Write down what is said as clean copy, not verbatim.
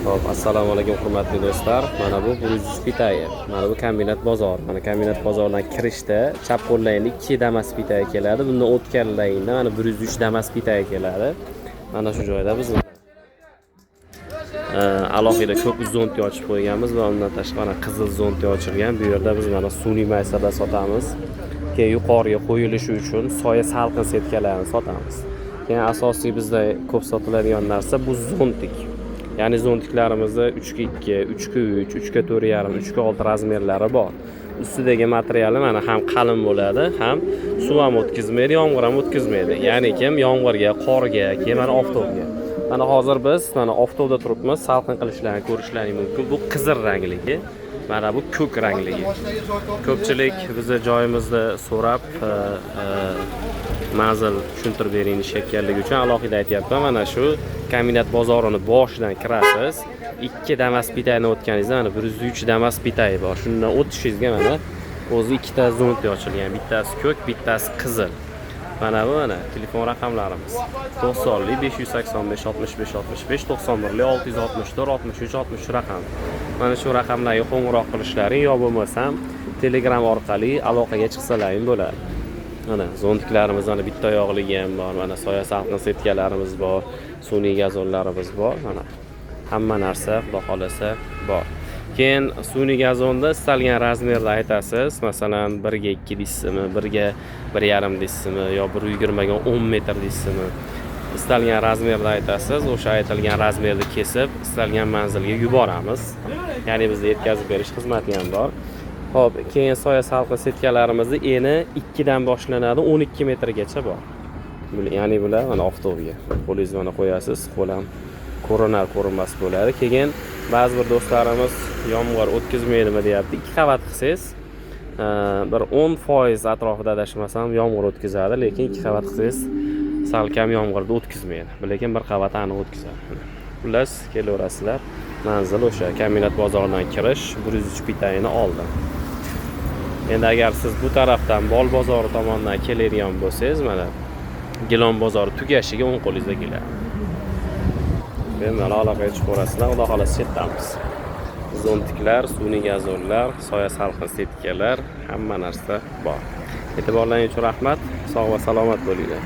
Xo'p, assalomu alaykum, hurmatli do'stlar. Mana bu Bruzis pitayi. Mana bu kombinat bozor. Mana kombinat bozoridan kirishda chap qo'llaringda 2 Damas pitayi keladi. Bundan o'tganlaringda mana 103 Damas pitayi keladi. Mana shu joyda biz alohida ko'k zont ochib qo'yganmiz va undan tashqari mana qizil zont ochilgan. Bu yerda biz mana sun'iy maysalar sotamiz. Keyin yuqoriga qo'yilishi uchun soya salqin setkalarni sotamiz. Keyin asosiy bizda ko'p sotiladigan narsa bu зонтик. Ya'ni zontiklarimizni 3 ga 2, 3 ga 3, 3 ga 4,5, 3 ga 6 razmerlari bor. Ustidagi materiali mana ham qalin bo'ladi, ham suv ham o'tkazmaydi, yomg'ir ham o'tkazmaydi. Ya'ni kim yomg'irga, qorga, keyin mana oftobga. Mana hozir biz mana oftobda turibmiz, salqin qilishlarini ko'rishlaring mumkin. Bu qizil rangligi, mana bu ko'k rangligi. Ko'pchilik bizni joyimizni so'rab, manzil tushuntirib bering deyishayotganligi uchun alohida aytyapman. Mana shu kombinat bozorini boshidan kirasiz. 2 Damas pitayni o'tganingizda mana 103 Damas pitayi bor. Shundan o'tishingizga mana o'zi ikkita zont ochilgan. Bittasi ko'k, bittasi qizil. Mana bu mana telefon raqamlarimiz. 90 585 65 65, 91 664 63 63 raqam. Mana shu raqamlarga qo'ng'iroq qilishlaring yo bo'lmasam Telegram orqali aloqaga chiqsalaring bo'ladi. Mana zontiklarimiz mana bitta oyoqligi ham bor, mana soya salqin setkalarimiz bor, sun'iy gazonlarimiz bor, mana hamma narsa, xudo xohlasa, bor. Keyin sun'iy gazonda istalgan razmerda aytasiz, masalan, 1 ga 2 deysizmi, 1 ga 1,5 deysizmi yo 1,20 ga 10 metr deysizmi? Istalgan razmerda aytasiz, o'sha aytilgan razmerni kesib, istalgan manzilga yuboramiz. Ya'ni bizda yetkazib berish xizmati ham bor. Xo'p, keyin soya salqin setkalarimizni eni 2 dan boshlanadi, 12 metrgacha bor. Ya'ni bular mana oftobga. Qo'lingizni mana qo'yasiz, qo'l ham ko'rinar ko'rinmas bo'ladi. Keyin ba'zi bir do'stlarimiz yomg'ir o'tkazmaydimi deyapti. Ikki qavat qilsangiz, bir 10% atrofida, adashmasam, yomg'ir o'tkazadi, lekin ikki qavat qilsangiz salkam yomg'irni o'tkazmaydi. Lekin bir qavat aniq o'tkazadi. Xullas, kelaverasizlar. Manzil o'sha kombinat bozoridan kirish, 103 pitayini oldi. Endi agar siz bu tarafdan Bol bozori tomondan keladigan bo'lsangiz, mana Gilon bozori tugashiga o'ng qo'lingizda keladi. Bemalol aloqaga chiqaverasizlar, xudo xohlasa chetdamiz. Zontiklar, sun'iy gazonlar, soya salqin setkalar, hamma narsa bor. E'tiborlaringiz uchun rahmat. Sog' va salomat bo'linglar.